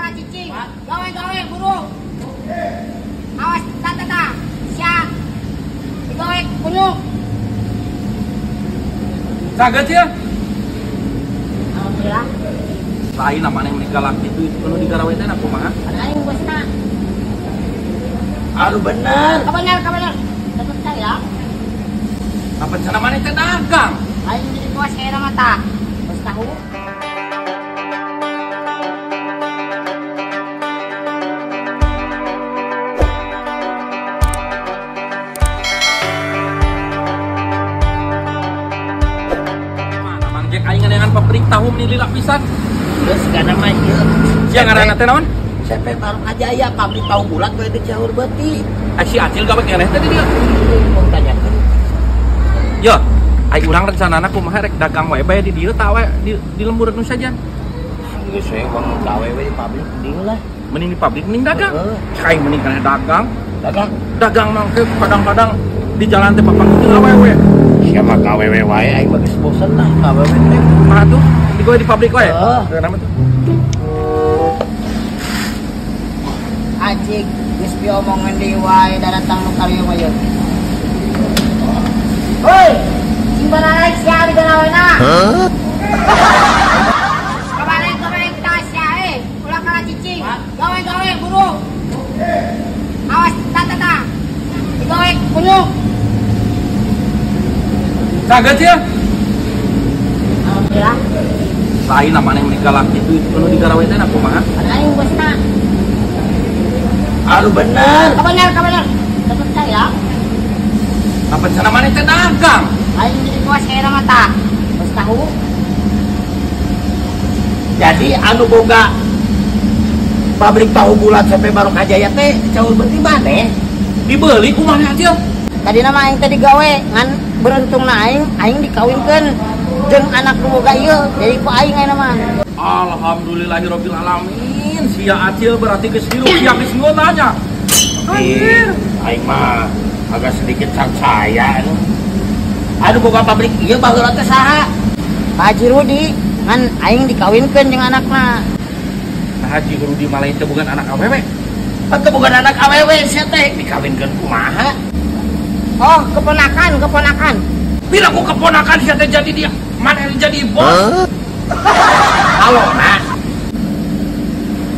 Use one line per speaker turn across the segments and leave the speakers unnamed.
kana cicing. Gawe-gawe buru. Awas tata sia. Digawe kunyuk.
Kaget ya?
Alhamdulillah.
Lain namanya menikah laki itu nu digarawe teh kumaha?
Aing bosna.
Aduh bener.
Kabener. Teu percaya?
Apa cara maneh teh dagang?
Aing jadi bos kayak mata. Bos tahu.
Mana Mang Jack aing nganeangan pabrik tahu meni lila pisan.
Geus kana mah ieu.
Sia ngaranna teh naon?
CV Barokah Jaya pabrik tahu bulat we di Ciaur Beuti.
Si Acil gawe keneh teh di dieu.
Mau tanyakeun.
Yo, ai urang rencanana kumaha rek dagang wae bae di dieu tah we di lembur nu saja.
Geus we urang gawe we di pabrik mending lah.
Mending di pabrik mending dagang. Cai mending kana dagang.
Dagang.
Dagang mah kadang-kadang di jalan teh papanggih awewe.
Sia mah gawe we wae aing mah geus bosen lah gawe we teh.
Kumaha tuh? Di gawe di pabrik wae. Kenapa tuh?
Acik geus diomongan deui wae daratang nu karieu mah ieu. Hoi, sing bararaik sia di garawena. Heuh? Kabalik tas sia ulah kana cicing. Gawe-gawe buru. Awas tata. Digawe kunyuk.
Kaget ya?
Alhamdulillah.
Lain namanya menikah laki itu nu digarawe teh kumaha?
Aing bosna.
Aduh bener.
Kabener. Teu percaya?
Apa cara maneh teh dagang?
Aing jadi bos kayak mata. Bos tahu.
Jadi anu boga pabrik tahu bulat sampai Barokah Jaya teh Ciaur Beuti maneh?
Dibeli kumaha Acil?
Tadi nama aing teh digawe ngan beruntungna aing aing dikawinkeun jeung anak nu boga ieu. Jadi ku aing ayeuna mah.
Alhamdulillahirabbil alamin. Sia Acil berarti geus hirup sia geus ngeunanya. Anjir,
aing mah agak sedikit percaya anu. Anu boga pabrik ieu baheula teh saha?
Pak Haji Rudi, ngan aing dikawinkeun jeung anakna.
Nah Haji Rudi malah teh bukan anak awewe.
Teu bukan anak awewe sia teh dikawinkeun kumaha?
Oh, keponakan.
Bila ku keponakan sia teh jadi dia, mana jadi bos?
Halo, nah.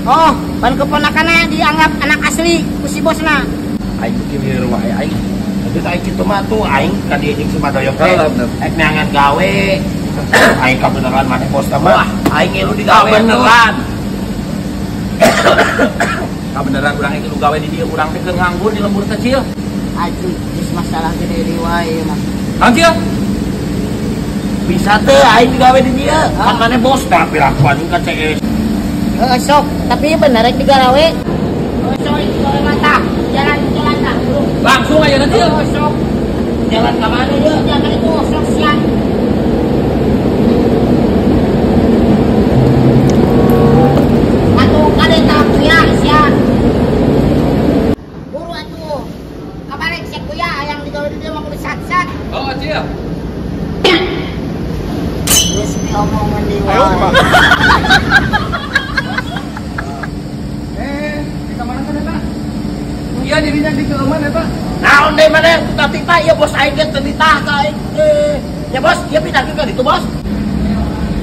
Oh, pan keponakanna dianggap anak asli ku si bosna.
Aing kieu wae aing. Geus aing kitu mah tuh aing ka dieu jeung si Madoyok teh. Ek neangan gawe. Aing kabeneran maneh bosna mah. Aing ngilu digawe
beneran. Kabeneran urang ngilu gawe di dieu urang teh keur nganggur di lembur kecil.
Aji, geus masalah gede deui wae mah.
Naon kieu?
Bisa teh aing digawe di dieu. Kan maneh bosna pirakuan ka CS.
Heeh sok, tapi bener rek digarawe. Sok digawe mata. Jalan tak bro.
Langsung aja nanti ya.
Sok.
Jalan ke mana ya?
Jalan itu sok siang. Atuh kade tak kuya siang. Buru atuh. Kabalik sia kuya yang digawe di dia mah kudu sat-sat.
Oh, Acil.
Geus diomongan deui wae.
Ayo, Pak. Iya jadinya di kelemahan ya Pak.
Naon deh mana? Tapi Pak ya bos aing teh ditah ka aing. Ya bos, ieu pindahkeun ka ditu bos.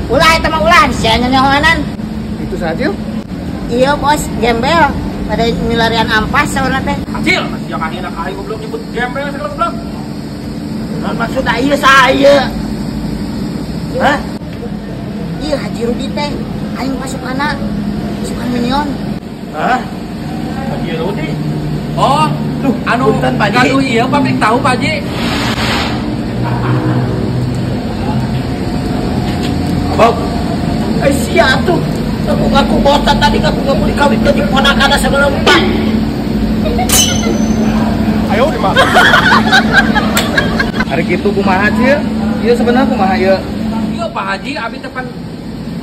Ulah eta mah ulah sia nyanyahoanan.
Itu saja.
Iya bos, gembel. Pada milarian ampas saurna teh.
Acil, sia kahina ka aing goblok nyebut gembel segala goblok.
Naon maksud ieu saha ieu? Hah?
Ieu Haji Rudi teh aing pasukanna. Pasukan minion.
Hah? Haji Rudi?
Oh, tuh, anu, gaduh iya pabrik tahu Pak Haji.
Abang, sia tuh, aku ngaku botak tadi ngaku-ngaku dikawinkeun jeung ponakanna segala rupa.
Ayo di mana? Hari kitu kumaha Cil? Ieu sebenarnya kumaha ieu?
Ieu Pak Haji abi teh pan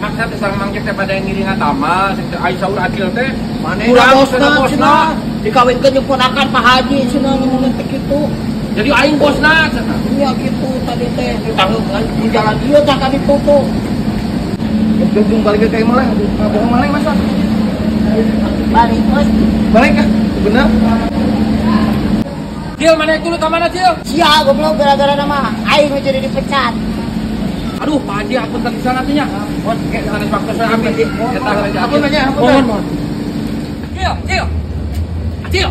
maksa teh sareng Mang Jack teh pada ngiringan tamal, sing teh ai saur Acil teh
manehna bosna dikawinkeun jeung ponakan Pak Haji cenah ngomong teh kitu.
Jadi aing bosna cenah.
Iya kitu tadi teh ditanggung di jalan ieu tah kami tutup.
Jung balik ke imah lah, ngabohong maneh masa.
Balik euy.
Balik ah, bener.
Cil, mana dulu ka mana, Cil?
Sia goblok gara-gara nama aing jadi dipecat.
Aduh, Pak Haji apunten pisan atuh nya. Mohon ke sanes waktu saya ambil. Eta
ampun nya, ampun.
Mohon. Cil, Cil. Acil.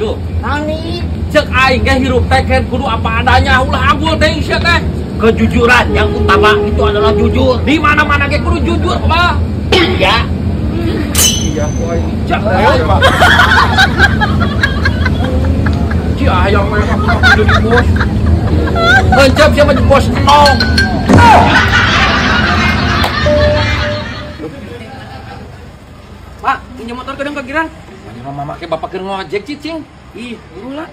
Yo,
naon nih?
Cek aing ge hirup teh kudu apa adanya, ulah agul teh sia teh.
Kejujuran yang utama itu adalah jujur.
Di mana-mana ge kudu jujur, Pak.
Iya.
Iya, ku aing. Cek ayo, Pak. Cia hayang mah aku jadi bos. Lencap siapa jadi bos nong.
Pak, pinjam motor kedeng ke Girang.
Mana mama ke bapak keur ngojek cicing.
Ih, buru lah.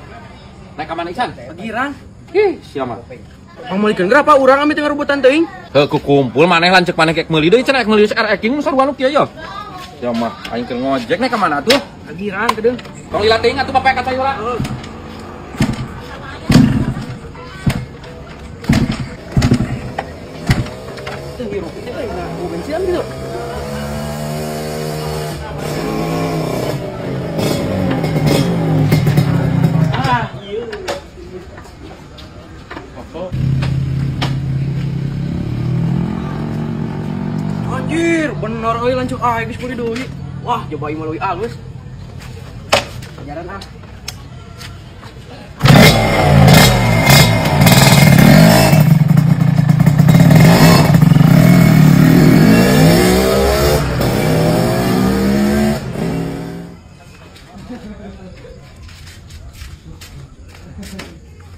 Naik ka mana Isan?
Ke Girang.
Ih, siapa?
Pangmeulikeun geura urang ami teh ngarebutan teuing.
Heuh, kukumpul maneh lanceuk maneh kek meuli deui cenah ek meuli RX king sarua nu kieu yo. Sia mah aing keur ngojek naik ka mana tuh?
Ka Girang kedeng.
Tong lila teuing atuh bapak ka cai heula.
Teu hirup teh euy, nah, bensian gitu. Ah, ieu. Anjir, bener euy lanceuk aing geus meuli deui. Wah, coba ieu mah leuwih alus. Ajaran ah.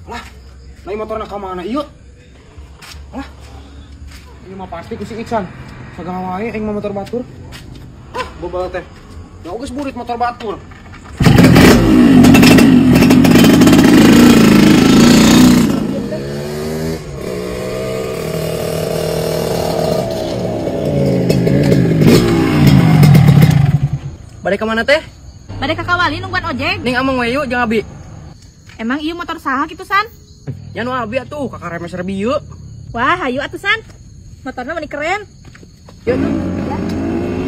Lah, naik motorna ka mana ieu? Lah. Ieu mah pasti ku si Iksan. Sagala wae aing mah motor batur. Hah, bobal teh. Ya geus burit motor batur. Balik ke mana teh?
Balik ke Kawali nungguan ojek.
Ning amang we yuk jeung abi.
Emang ieu motor saha kitu San?
Nya nu abi atuh kakak remes rebi ieu.
Wah, hayu atuh San. Motorna meni keren.
Yuk tuh.
Ya.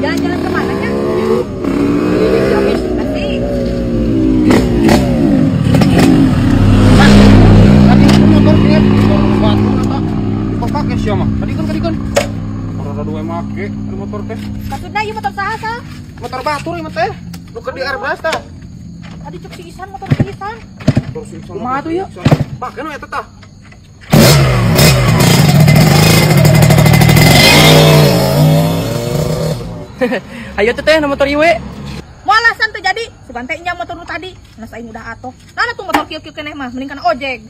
Jalan-jalan kemana nya?
Yuk. Ciamis.
Pasti.
Tadi motor kieu motor batur eta. Dipake sia mah. Tadi kan. Ora dua make di motor teh.
Maksudna ieu motor saha sa?
Motor batur ieu mah teh. Nu keur di airbrush tah.
Tadi cek si Isan motor si Isan.
Motor si Isan. Kumaha tuh ieu? Pake nu eta tah. Ayo teh teh motor ieu we.
Moal alasan teu jadi, sugan teh nya motor nu tadi. Nas aing udah atoh. Nah tuh motor kieu-kieu keneh mah, mending kana ojek.